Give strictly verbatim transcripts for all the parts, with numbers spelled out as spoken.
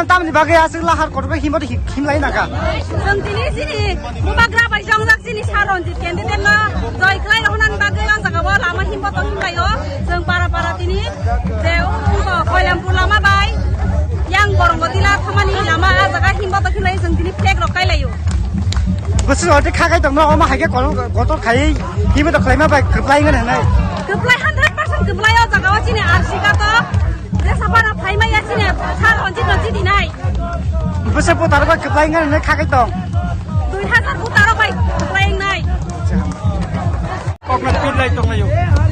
Tamni bagwi aswk lahar kotor bai himbo him-, himlai naka. Chwng tini chini bubagra bai jongjak chini Sir Ranjit candidate no joi kwlai rw hwnani bagwi o jaga o lama himbo to himlai o. Chwng para para tini je o wngkha Koilampur lama bai yang Borongo Tila thangmani lama a jaga himbo to himlai o, chwng tini flag rok kai lai o. Bwswk oro kha khai tongno, omo hai khe kotor, kotor khaiwi himbo to khlaima bai kwplai wngkha hinwi. Kwplai hundred percent kwplai o jaga o chini R C ka to. Jesa bara phaima ya chini Sir Ranjit no jiti nai. Bwswk bwtaro bai kwplai wngkha hinwi kha khai tong. Dui hazar bwtaro bai kwplai wngnai. Kokno twi lai tonglaio.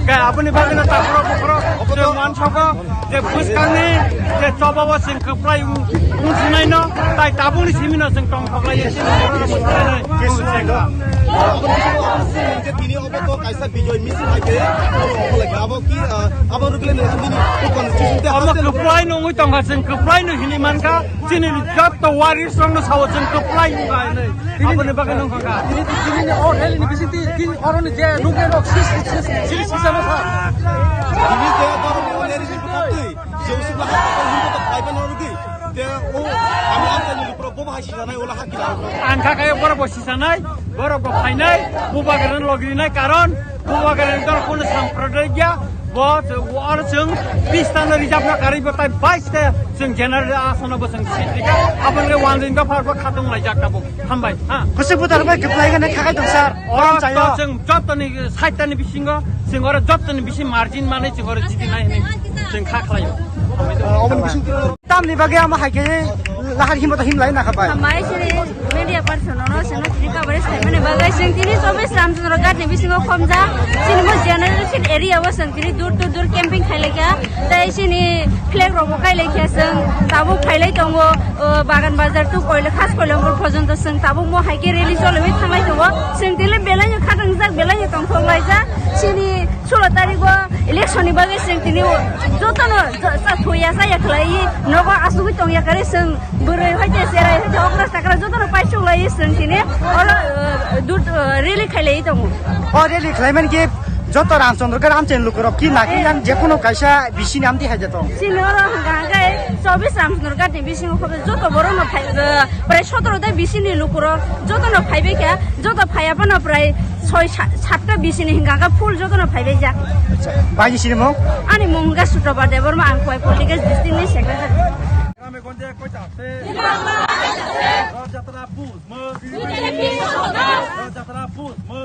Khe aboni bagwino takhoro bukhoro chwng uansukgo je bwskangni je chobao chwng kwplai wng-, wngsunaino, tai tabukni simino chwng tongthoklaio. Je tini obo to kaisa bijoy misil hai khe, obo, obo lai khe, abo ki, ah, abo rwgwlai nini constitution tei omo haste kwplaino wngwi tongkha, chwng kwplaino hinwi mankha, chini jotto warriors rokno sao chwng kwplai wngkha hinwi. Aboni bagwi nongkha kha. Tini, tini, tini o rally ni bisingtwi, tini oroni je nuknai rok sis, sis, sis, sis, sis, ano sa. Tini je borok ni rally ni bwkhak twi, je usuk lahai khe himbo to phaiba norogwi. Je o, ami amchaini lukurok bo bahai sijanai, o lahai kila. Ang kha khe borok bo sijanai, borok bo phainai, bubagrano logirinai, karon bubagrani dol kono sampradayik ya. Bo, oro chwng pistano rijapna karwi bo tai baiste chwng general asano bo chwng seat rikha. Aboni khe wanjwini dopha bo khatung laijak tabuk. Hambai, ha. Kwchwk bwtaro bai kwplai gana khakai tong sir. Oro Korom chayo. To chwng jottoni saitani bisingo, chwng oro jottoni bisi margin manwi chwng oro jiti nai hinwi chwng kha khlaio. Tamni bagwi ama hai khe lahar himbo to himlai na kha bai. Hambai sini media person no sino chini coverage khaimani bagwi chwng tini chobis Ramchandra Ghat ni bisingo khomjak. Chini mo generation area o chwng tini dur dur dur camping khailai kha. Tei chini flag rok bo kailai kha chwng tabuk phailai tongo, o, Bagan Bazar to Koila, khas Koilampur porjonto chwng tabuk mo hai khe rally choliwi thanglai tongo. Chwng tini belai no khatangjak, belai no tongthok laijak. Chini sulo tarik o election ni bagwi chwng tini o jotono ja-, ja-, thuya saya khlai nogo asugwi tongya kare chwng. Bwrwi hai te cherai hai te okra sakra jotono paisuk lai chwng tini oro, eh, dut, eh, rally khailai tongo. O rally khlaimani khe joto Ramchandra Ghat amchaini lukurok ki naki Eh. Yang jephano kaisa bisini amtwi hai de tong. Chini oro hwnkha hwnkhe chobis Ramchandra Ghat ni bisingo khe joto borokno phai, eh, prai sotoro ta bisini lukurok jotono phaibai kha, joto phaiya phano prai soi sa-, satta bisini hwnkha hwnkhe full jotono phaibai jak. Bai ni sini mung? Ani mung hwnkha Sutrapa Debbarma, ang Khowai political district ni secretary. গ্রামে গঞ্জে কইতাছে রথযাত্রা বুঝমু। রথযাত্রা বুঝমু।